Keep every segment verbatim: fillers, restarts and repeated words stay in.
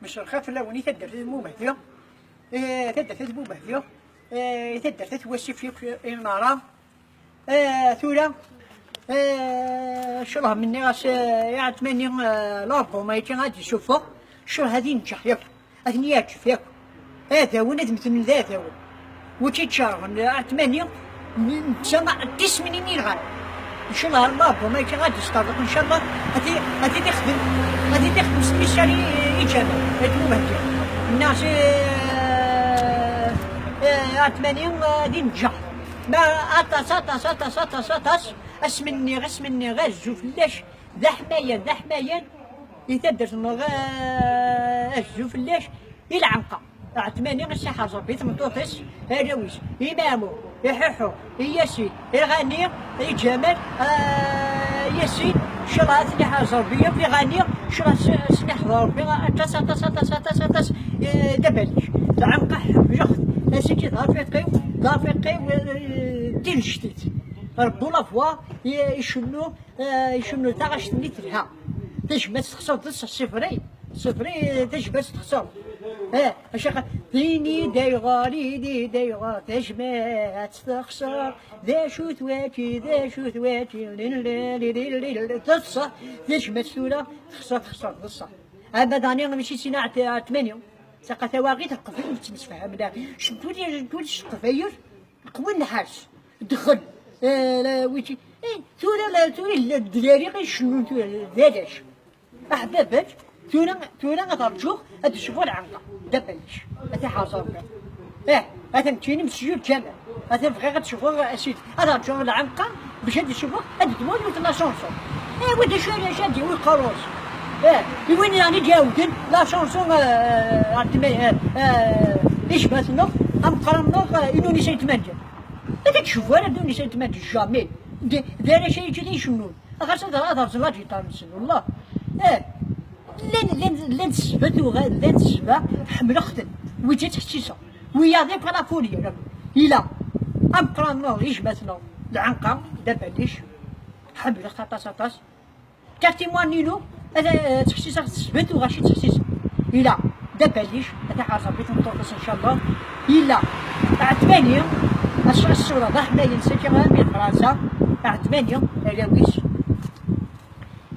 Mecrexa fell-awen i taddart At Bumehdi, eh, taddart At Bumehdi, eh, taddart At Wasif yakk i nara. Eh, tura, eh, ccṛeh menni ɣas, eh, iɛetmani, eh, l'album ayagi ad d-isuffeɣ, ccṛeh ad inǧeḥ yakk, ad ten-yeɛǧeb yakk. Ad awen ad mten d adawen. Wi tt-iččarɣen ɛetmani, netta tismin i nɣan. Ncallah l'album ayagi ad d-isṭerḍeq, ncallah ad t-ixdem, ad t-ixdem spécial i Ǧamal At Bumehdi. Nniɣ-as, eh, eh, ɛetmani, eh, ad inǧeḥ. Ma aṭas, aṭas, aṭas, aṭas, aṭas, asmenni, asmenni, azzu fell-ak, d aḥmayan, d aḥmayan, i taddart-nneɣ, eh, azzu fell-ak, i lɛenqa. Ɛetmani, iṣiḥ-as Ṛebbi, tameṭṭut-is, arraw-is, i Maɛmu, i Ḥuḥu, i Yasin, i Ɣani, i Ǧamal, eh, Yasin, ncallah ad ten-iḥrez Ṛebbi yakk, i Ɣani, ncallah s-, s-, iḥrez Ṛebbi, aṭas, aṭas, aṭas, aṭas, aṭas, eh, d abalic. Lɛenqa ḥemmleɣ-t, asiki d arfiq-iw, d arfiq-iw, eh, d tilejdit. Ṛebbu la voix, i-, icennu, eh, icennu taɣact-nni telha. Tajmatt texṣer d ṣṣefri, ṣṣefri, tajmatt texṣer. Eh, acu qa-, ini-d ayɣer, ini-d ayɣer, tajmatt texṣer, d acu-t waki, d acu-t waki, lil, lil, lil, lil, teṣṣer, tajmatt tura texṣer, texṣer, texṣer. Ama dani, mačči sin ɛet-, ɛetmani. Saqa tawaɣit, qbel nettemsefham, la. Ctuli, ctuli s teqbayel, qbel nḥas. Dxel. Eh, la, wiki. Eh, tura, la, tura, la, dderya i cennun tura, d alac. Aḥbabat, tura, tura ad rǧuɣ, ad d-sbuɣ lɛenqa. D abalac. Ad t-iḥrez Ṛebbi. Eh, atan ttini Mesjid Ǧamal. Atan bɣiɣ ad d-sbuɣ, a sidi. Ad rǧuɣ lɛenqa, bac ad d-sbuɣ, ad d-tmuɣ yiwet la chanson. Eh, wa d acu ara, acu ad d-yawi qerru-s? Eh, i win i d-iɛawden la chanson, eh, eh, eh, eh, ijbat-nneɣ, ameqqran-nneɣ, eh, i Nunisa Itmanǧa. Ma tettcuffu ara Nunisa Itmanǧa, jamais. D, d arrac-agi i icennun. Axaṭer ad, ad rẓen la guitare-nsen, wallah. Eh, llan, llan, llan ssba tuɣal, llan ssba, ḥemmleɣ-ten. Wiyaḍ ttḥessiseɣ. Wiyaḍ yakk ala foli, ila. Ameqqran-nneɣ, ijbat-nneɣ, lɛenqa, d abalic. Ḥemmleɣ-t aṭas, aṭas. Katiman-inu, ad, eh, ttḥessiseɣ s ssba tuɣac i ttḥessiseɣ. Ila, d abalic, ad iḥrez Ṛebbi tameṭṭut-is, ncallah. Ila, ɛetmani, ass-, ass-, ssura d aḥmayen, saki armi d Fransa, ɛetmani, arraw-is.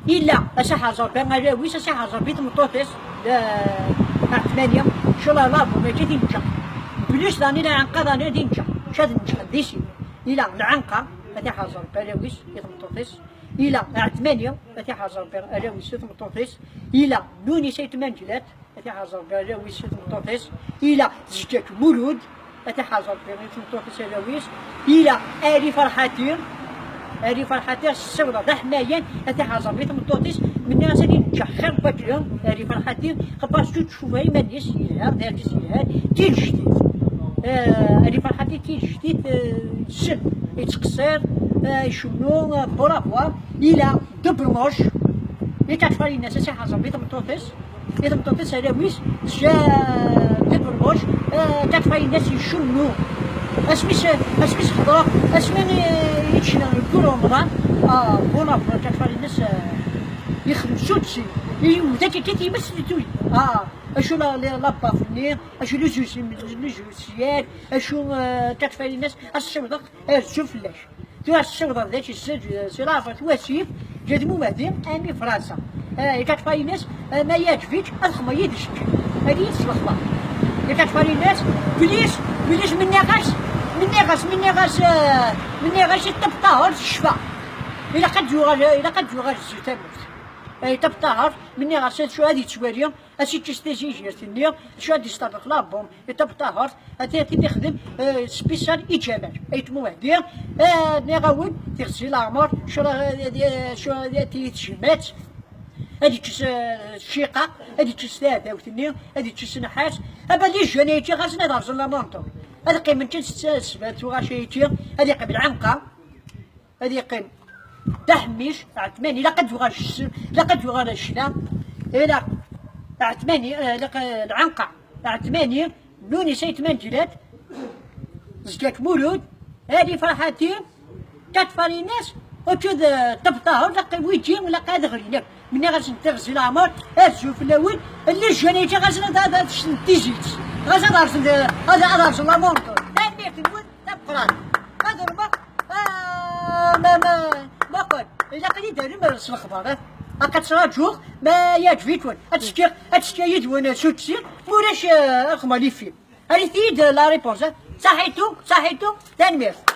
Illa, ad s-iḥrez Ṛebbi arraw-is, ad s-iḥrez Ṛebbi tameṭṭut-is, eh, ɛetmani, ncallah l'album-agi ad inǧeḥ. Plus dani lɛenqa dani ad inǧeḥ, ad nǧeḥ di sin. Ila, lɛenqa, ad iḥrez Ṛebbi arraw-is i tmeṭṭut-is. Ila, ɛetmani, ad iḥrez Ṛebbi arraw-is i tmeṭṭut-is. Ila, Nunisa Itmanǧlat, ad iḥrez Ṛebbi arraw-is i tmeṭṭut-is. Ila, Zǧak Mulud, ad iḥrez Ṛebbi i tmeṭṭut-is arraw-is. Ila, Ali Ferḥati, Ali Ferḥati, ssawḍeɣ d aḥmayan, ad iḥrez Ṛebbi i tmeṭṭut-is. Menni-as ad inǧeḥ xir n wagi, Ali Ferḥati, xaṭer tettcuffu iman-is yelha, d argaz yelhan, d tilejdit. Eh, Ali Ferḥati d tilejdit, eh, ssem, yettqeṣṣir, eh, icennu, eh, bravo. Ila, Debremuc, i Katifa Lina, ad iḥrez Ṛebbi i tmeṭṭut-is. I tmeṭṭut-is arraw-is, tga Debremuc, eh, Katifa Lina icennu. Asmi s-, asmi s-xeḍreɣ, asmi i, i d-cniɣ deg Remḍan, ah, bon app, Katifa Lina, eh, yexdem sudsi. Yewwet akka kan times di tuli. Ah, acu la, la, la baf-nni, acu les usi-, les usiers, acu, eh, Katifa Lina, ad ssiwḍeɣ, eh, azul fell-ak. Tura ssiwḍeɣ d acu, si l'affaire At Wasif, Ǧamal At Bumehdi, armi Fransa. Eh, Katifa Lina, eh, ma yeɛǧeb-ik, ad xedmeɣ yid-k. Ad iyi-teswexleḍ. Katifa Lina, please, please, menniɣ-as, menniɣ-as, menniɣ-as, eh, menniɣ-as i Ṭṭebṭaher tecfa. Ilaq ad yuɣal, ilaq ad yuɣal zi tamurt. Eh, Ṭṭebṭaher, menniɣ-as ad, ad yettwali, ad s-ikkes tizizert-nni, acu ad d-yesṭerḍeq l'album, i Ṭṭebṭaher, ad t-, ad t-ixdem, eh, spécial i Ǧamal At Bumehdi, eh, nniɣ-awen, tiɣzi leɛmer, cura, eh, eh, cura, eh, tejmaɛt, ad ikkes, eh, cciqa, ad ikkes taɛdawt-nni, ad ikkes nnḥas, ama d les jeunes-agi, ɣas ad rẓen la montre, ad qqimen kan s, s, s tuɣac-agi, ad yeqqim lɛenqa. Ad yeqqim Dda Ḥemmic, Ɛetmani, ilaq ad yuɣal ccna, ilaq ad yuɣal ccna, ilaq Ɛetmani, eh, ilaq, eh, lɛenqa, Ɛetmani, Nunisa Itmanǧilat, Zǧak Mulud, Ali Ferḥati, Katifa Lina, akked, eh, Ṭṭebṭaher, ilaq wigi, ilaq ad ɣlin akk. Mniɣ-asen tiɣzi leɛmer, azul fell-awen, lli jjan-agi ɣas ad ad ad ssnen tizit, ɣas ad rẓen, ad ad rẓen la montre. Tanemmirt-nwen tameqqrant. Ad urmeɣ, ah, ma, ma, ma qal, ilaq ad yi-d-terrem s lexbar, eh? Aqqa ttraǧuɣ, ma yeɛǧeb-ikwen, ad tekkiɣ, ad tekkiɣ yid-wen s uttir, ma ulac, eh, ad xedmeɣ les films. Rret-iyi-d la réponse, eh? Saḥitu, saḥitu, tanemmirt.